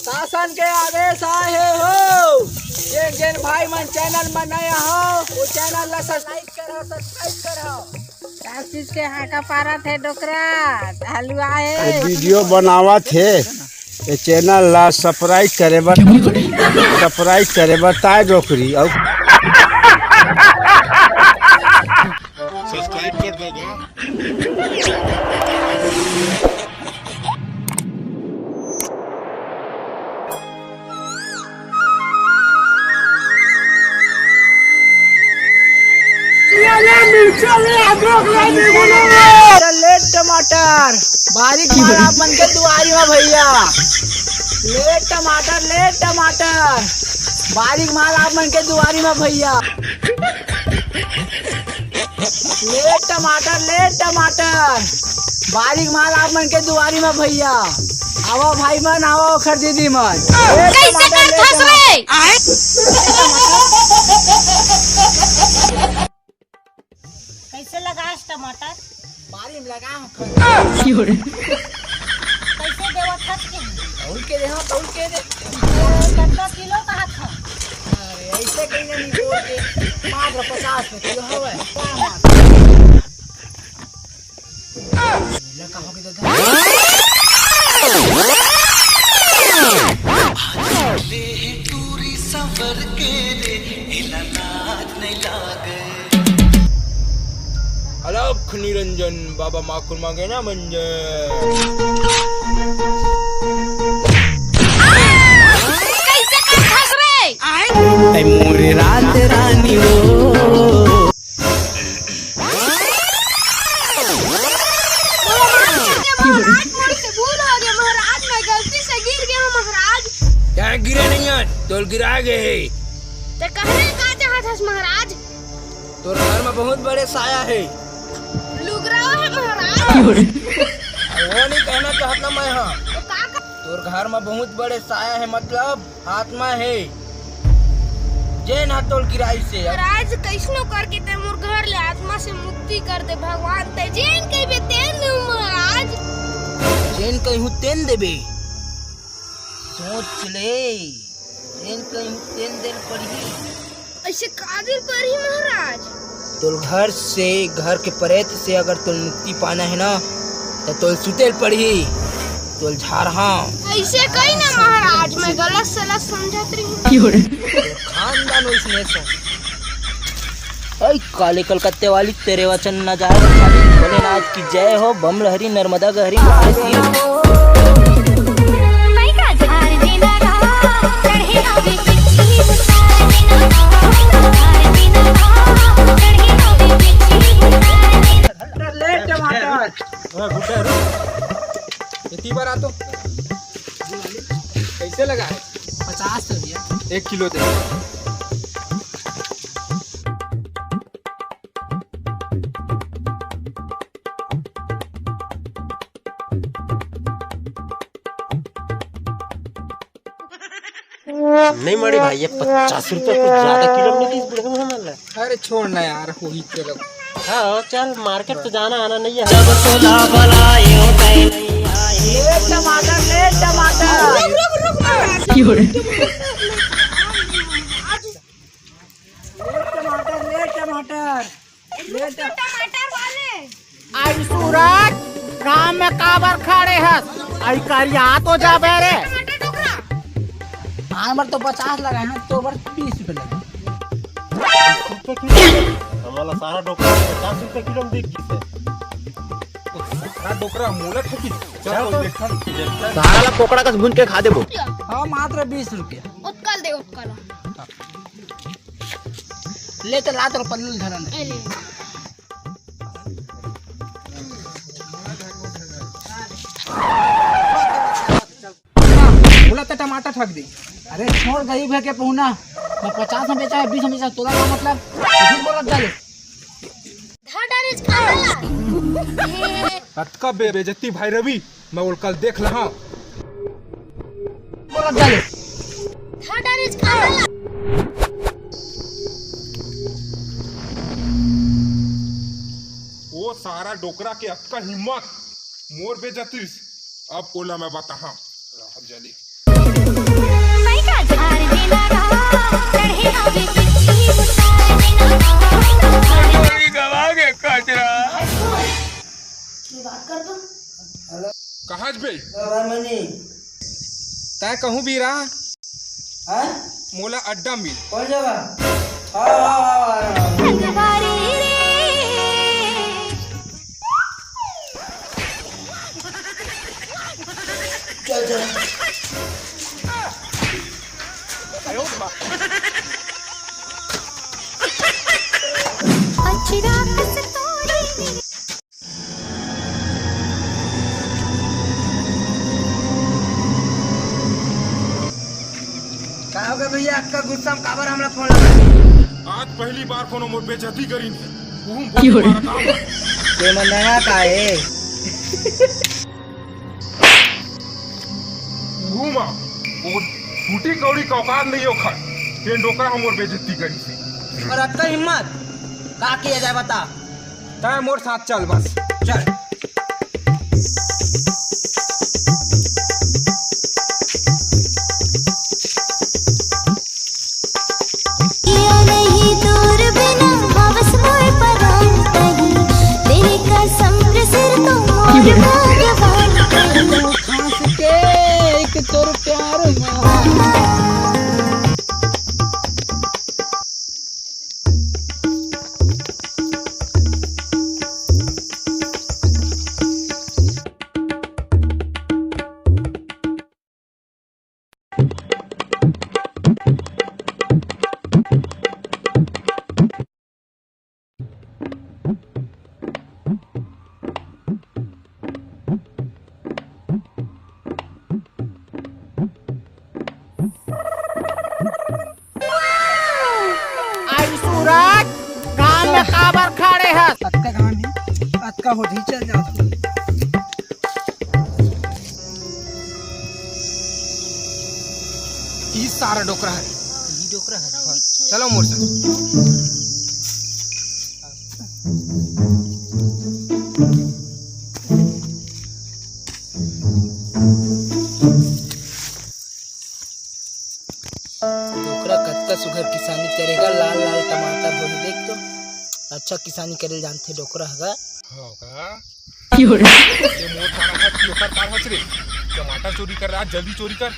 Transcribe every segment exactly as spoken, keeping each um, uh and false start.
शासन के आदेश आए हे हो, जेन जेन भाई मन चैनल म नया हो, वो चैनल ला सब्सक्राइब करव, सब्सक्राइब करव। का चीज के हाका पारत हे डोकरा? हलुआ हे। ये वीडियो बनावत हे, ये चैनल ला सब्सक्राइब करे बर, सब्सक्राइब करे बर ताय डोकरी। अउ सब्सक्राइब कर दो गा। ले टमाटर, बारीक माल आप मन के दुआरी म भैया। ले टमाटर, ले टमाटर, बारीक माल आप मन के दुआरी म भैया। ले टमाटर, ले टमाटर, बारीक माल आप मन के दुआरी म भैया। आवा भाई मन, आवा ओखर दीदी मन। ले कइसे टमाटर, ले करथस टमाटर। रे? कइसे लगास टमाटर? बारी म लगा हूँ। कइसे देवत हस के? तौल के दे, हाँ, तौल के दे। कतना किलो कहत हस? अरे, ऐसे कहीं नहीं बोल के, मात्र पचास में किलो हवे। का मात्र? ले, कहाँ के दादा? ले टूरी सवर के रे, इला लाज नहीं लागे। अलख निरंजन बाबा माकुर मांगे ना मंजन। कइसे करथस रे? ऐ मोरे रात रानी हो। महाराज, मोर से भूल हो गया महाराज, मैं गलती से गिर गया हूँ महाराज। तैं गिरे नहीं हस, तोला गिराय गे हे। तैं कहना का चाहत हस महाराज? तोर घर म बहुत बड़े साया हे। लुगरा हे महाराज। वो नहीं कहना चाहत ना मैं, हाँ। तो का कर- तोर घर म बहुत बड़े साया हे, मतलब आत्मा हे, जेन ह तोला गिराइस हे। महाराज, कइसनो करके तैं मोर घर ले आत्मा से मुक्ति कर दे भगवान, तैं जेन कहिबे तेन देहूं महाराज। जेन कहिहूं तेन देबे। सोच ले, जेन कहिहूं तेन देल पड़ही। अइसे का देल पड़ही महाराज? तोला घर से, घर के प्रेत से अगर तोला मुक्ति पाना हे ना, त तोला सुतेल पड़ही, तोला झारहा। अइसे कही ना महाराज, मैं गलत सलत समझत रही। खानदान वइसने से। ऐ काले कलकत्ते वाली, तेरे वचन न जाए। भोलेनाथ की जय हो, बम लहरी, नर्मदा गहरी, महादेव। ले टमाटर। हाँ, गुड्डा, रुक। इतनी बार आ तो। कैसे लगा है? पचास रुपया। एक किलो दे। नहीं मड़ी भाई, ये पचास रुपया कुछ ज्यादा किलो में नहीं दीस बुढ़ऊ हमन ला। अरे छोड़ ना यार, वही चलो। हाँ, चल, मार्केट तो जाना आना नहीं है। जब तोला बलायो तै नहीं आए। ले टमाटर, ले टमाटर। रुक, रुक, रुक, महाराज। क्यों रे? ले टमाटर, ले टमाटर। ले ट- टमाटर वाले। आई सूरज, गांव में काबर खड़े हस? आई करिया तो जाबे रे। टमाटर डोकरा। हमर तो पचास लगा है, तो बर बीस रुपए लगा। बीस रुपए किलो? हमला सारा डोकरा पचास रुपए किलो में बिक गिस हे। सारा डोकरा मोला ठगी। चल, चल तो तो। देखन, देखन। सारा ला कोकड़ा कस भूंज के खा देबो। हाँ, मात्र बीस रुपया। उतकल दे, उतकल। ले तो ला, तोर पल्लू धरन। ए ले। बोला तो टमाटर ठग दे। अरे छोड़, गरीब है के पहुना, मैं पचास में बेचा है, बीस में बेचा, तोला का मतलब? झूठ बोलत जाले। धर डाले खाना ला। अतका बे-, बेइज्जती भाई रवि, मैं ओला कल देख लहा। बोलत जाले। धर डाले खाना ला। ओ सारा डोकरा के अतका हिम्मत, मोर बेइज्जती। अब ओला मैं बताहा। अब जाले। ये बात कर तू। हेलो। कहाँ बे? मनी। तैं कहूँ भी रहा। हैं? मोला अड्डा मिल। कौन जगह? हाँ, हाँ, हाँ, हाँ, हाँ। चल, चल। का होगे भैया, अतका गुस्सा में काबर हमला फोन लगा? आज पहली बार कोनो मोर बेइज्जती करिन हे। उहू बोल मारा काम। ते मन नया का हे? घूमा, वो फूटी कौड़ी का औकात नहीं ओखर। ये डोकरा हमर बेइज्जती करिस हे। और अतका हिम्मत, का किया जाए बता? तैं मोर साथ चल बस। चल। जिया नहीं तोर बिना, हवस मोर परान कहीं, तेरे कसम के सिर तो मोर भगवान कहीं। हंस के एक तोर प्यार मा। आई सूरज, घाम में काबर खड़े हस? अतका घाम हे, अतका हो जाही, चल जाओ। ई सारा डोकरा हे। ई डोकरा हे? हाँ। चलो मोर संग। डोकरा कतका सुघर किसानी करे गा, लाल लाल टमाटर होही, देख तो, अच्छा किसानी करे ल जानथे डोकरा ह गा। हाँ का? ये मोर पारा हच, ये ओकर पारा हच रे। टमाटर चोरी कर रहा, जल्दी चोरी कर।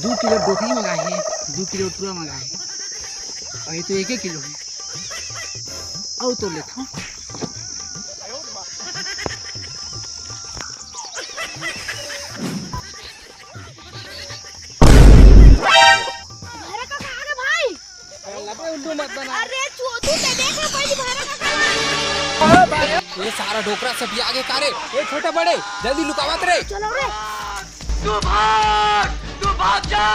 दू किलो डोकरी मंगाए हे, दू किलो टुरा मंगाए हे, अउ ये तो एक एक किलो हे। अउ तो लेथव। भैरा काका आ गे भाई। अरे लबे उल्लू मत बना। अरे चोदू ते देख ना पहली भैरा काका। ये सारा डोकरा सब ये आगे का रे? ये छोटे बड़े जल्दी लुकावत रे। चलो रे। तू भाग, तू भाग जा,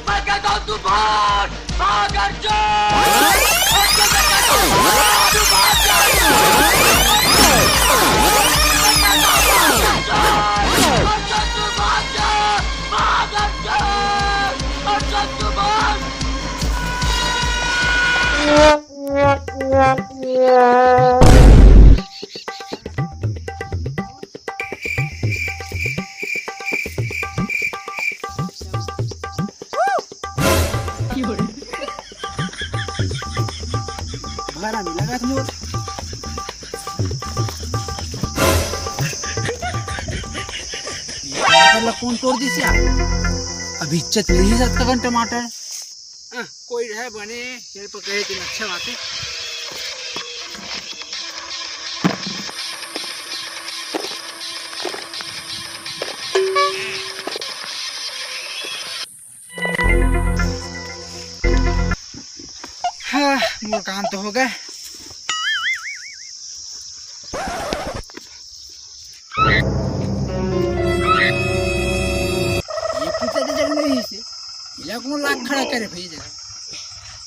मैं कहता हूँ तू भाग, भाग अर्जुन। अर्जुन, मैं कहता हूँ, तू भाग जा। अर्जुन, तू भाग जा, भाग अर्जुन, अर्जुन, तू भाग। भारा में लगा था मोर। ये टमाटर ला कौन तोड़ दिस यार? अभी इज्जत नहीं है टमाटर। हाँ, कोई रहे बने, पेड़ पर कहे कि अच्छा बात है। हाँ, मोर काम तो हो गए। ये कुत्ता के जगह नहीं से। इला कौन लाख खड़ा करे भाई जगह?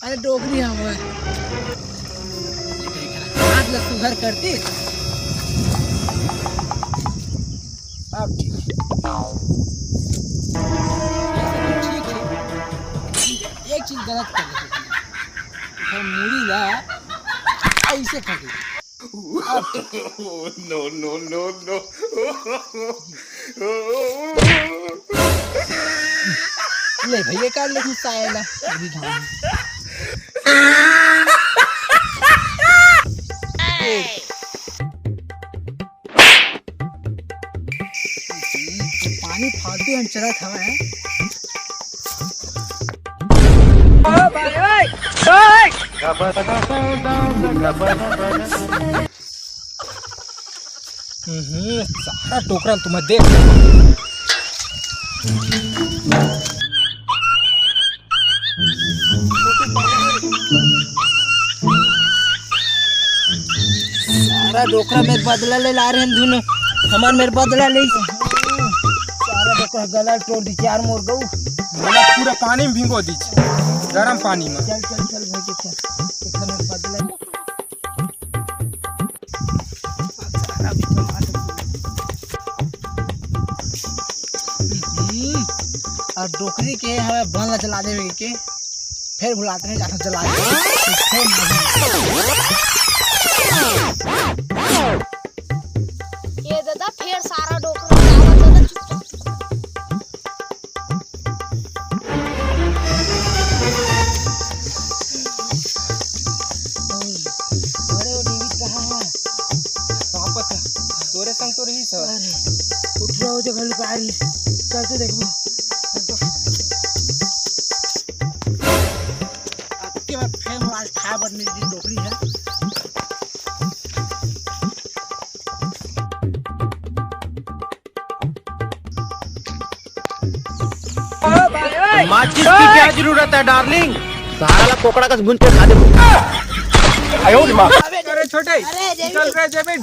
अरे डोकरी हम है। हाथ ला सुघर कर दे। अब ठीक है। कर दे। ओकर मुड़ी ला ऐसे कर दे। No, no, no, no. ले भैया, काट ले तू सायला। अभी धान। पानी फालतू हम चलत हवय। हम्म, सारा टोकरा तुम्हें देख। सारा डोकरा मेर बदला ले ला रहे हैं दुनों, हमार मेर बदला ले। सारा डोकरा गला टोर दी यार मोर गऊ। पूरा पानी में भिंगो दी, गरम पानी में। चल चल चल भाई के चल, एकर मेर बदला। हम्म, और डोकरी के हमें बन ला जला देवे के। फेर भुलात नहीं जाथव, जला दे। फेर नहीं। ये दादा, फेर सारा डोकरा आवत हे, चुप, चुप, चुप। अरे, वो डेविड कहाँ है? वापस आ। तोरे संग तो रही सर। अरे, उठ रहा हो जगह लुका रही। चल तो देखबो। अबके बाद फेर मोला आज खाए बर मिल गे डोकरी हे। माचिस की क्या जरूरत है डार्लिंग? सारा ला कोकड़ा कस भूंज के खा दे। अरे छोटे, अरे डेविड। चल रे डेविड।